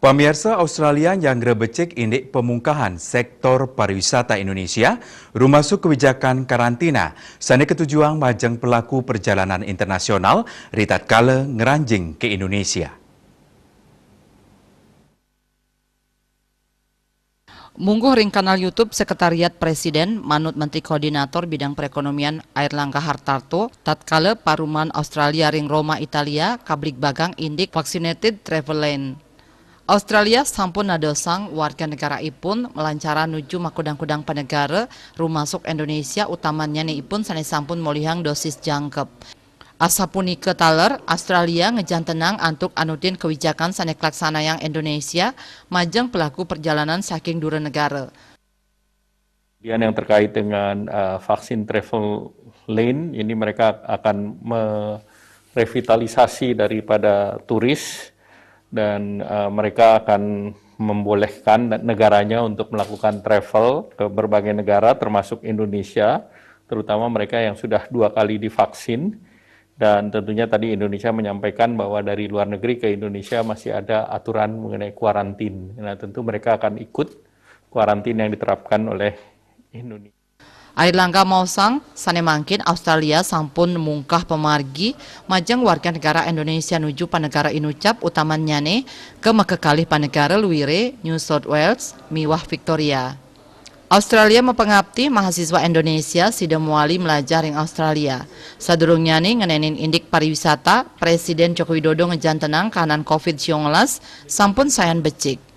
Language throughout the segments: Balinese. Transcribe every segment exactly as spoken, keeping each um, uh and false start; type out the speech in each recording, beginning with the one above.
Pamiarsa, Australia nyanggra becik indik pamungkahan sektor pariwisata Indonesia, rumasuk kebijakan karantina, sane katujuang majeng pelaku perjalanan internasional ritatkala ngranjing ke Indonesia. Mungguh ring kanal YouTube Sekretariat Presiden, manut Menteri Koordinator Bidang Perekonomian Airlangga Hartarto, tatkala paruman Australia ring Roma, Italia, kabligbagang indik Vaccinated Travel Lane. Australia sampun nadosang warga negara ipun malancaran nuju makudang-kudang panegara, rumasuk Indonesia, utamannyane ipun sane sampun molihang dosis jangkep. Asapunika taler, Australia ngejantenang antuk anutin kawijakan sane kalaksanayang Indonesia majeng pelaku perjalanan saking dura negara. Kemudian yang terkait dengan uh, vaksin travel lane, ini mereka akan merevitalisasi daripada turis dan uh, mereka akan membolehkan negaranya untuk melakukan travel ke berbagai negara termasuk Indonesia, terutama mereka yang sudah dua kali divaksin. Dan tentunya tadi Indonesia menyampaikan bahwa dari luar negeri ke Indonesia masih ada aturan mengenai kuarantin. Nah, tentu mereka akan ikut kuarantin yang diterapkan oleh Indonesia. Airlangga maosang, sane mangkin Australia sampun mungkah pamargi majeng warga negara Indonesia nuju panegara inucap, utamannyane ke makakalih panegara luire, New South Wales miwah Victoria. Australia mapangapti mahasiswa Indonesia sida mawali mlajah ring Australia. Sadurungnyane ngenenin indik pariwisata, Presiden Joko Widodo ngejantenang kahanan covid siu ngelas sampun sayan becik.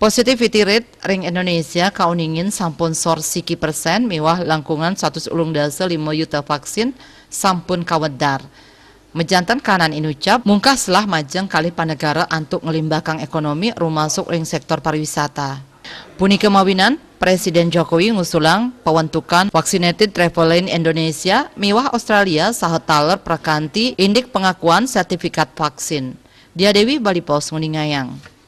Positivity rate ring Indonesia kauningin sampun sor siki persen miwah langkungan satus ulung dasa lima yuta vaksin sampun kawedar. Majanten kahanan inucap, mungkah selah majeng kalih panegara antuk nglimbakang ekonomi rumasuk ring sektor pariwisata. Punika mawinan, Presiden Jokowi ngusulang pawentukan Vaccinated Travel Lane Indonesia miwah Australia saha taler prakanti indik pangakuan sertifikat vaksin. Dia Dewi, Bali Post, nguningayang.